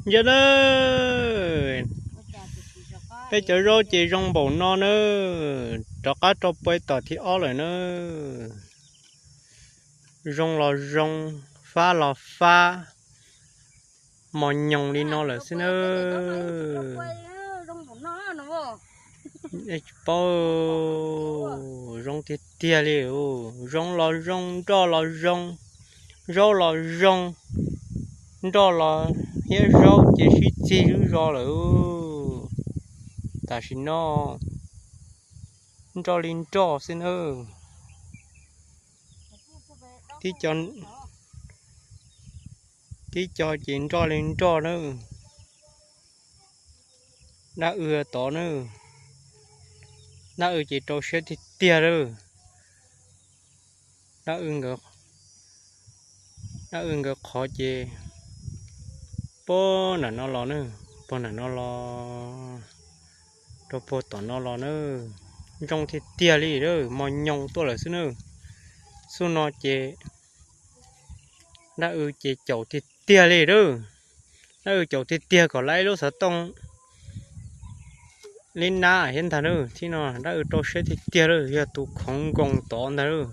Ntsia nawb, peb cov zaub ces zoo npaum no nawb, rov qab rau puag tom thib ob lawm nawb. Zoo los zoo, fab los fab, mos nyoos li no lawm xwb nawb. Tsis paub, zoo tiag tiag li. Zoo los zoo, nroj los zoo, zaub los zoo, nroj los thiab zaub ces sib txig lub zos lawm. Tam sim no nroj li nroj xwb nawb. Tib co ces nroj li nroj nawb. Dab w tod nawb, dab w ces rau siab tiag tiag lawm. Dab w nkawd qhov ces puag nram no los nawb, puag nram no los rau puag tom no los nawb. Zoo tiag tiag li, mos nyoos tuaj lawm xwb nawb. Xub no ces dab w ces caum tiag tiag li lawm. Dab w caum tiag tiag kom laib lub xov tooj li nab thiab ntag lawm. Thib no dab w rau siab tiag tiag lawm, yog tus khoov nkoos tod ntag lawm.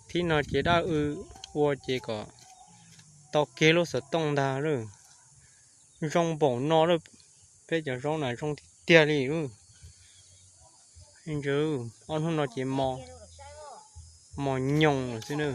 Thib no ces dab w ua ces kom tau kiag lub xov tooj ntag lawm. Zoo npaum no lawm, peb cov zaub na zoo tiag tiag li. Ob hnub no ces mos nyoos xwb na.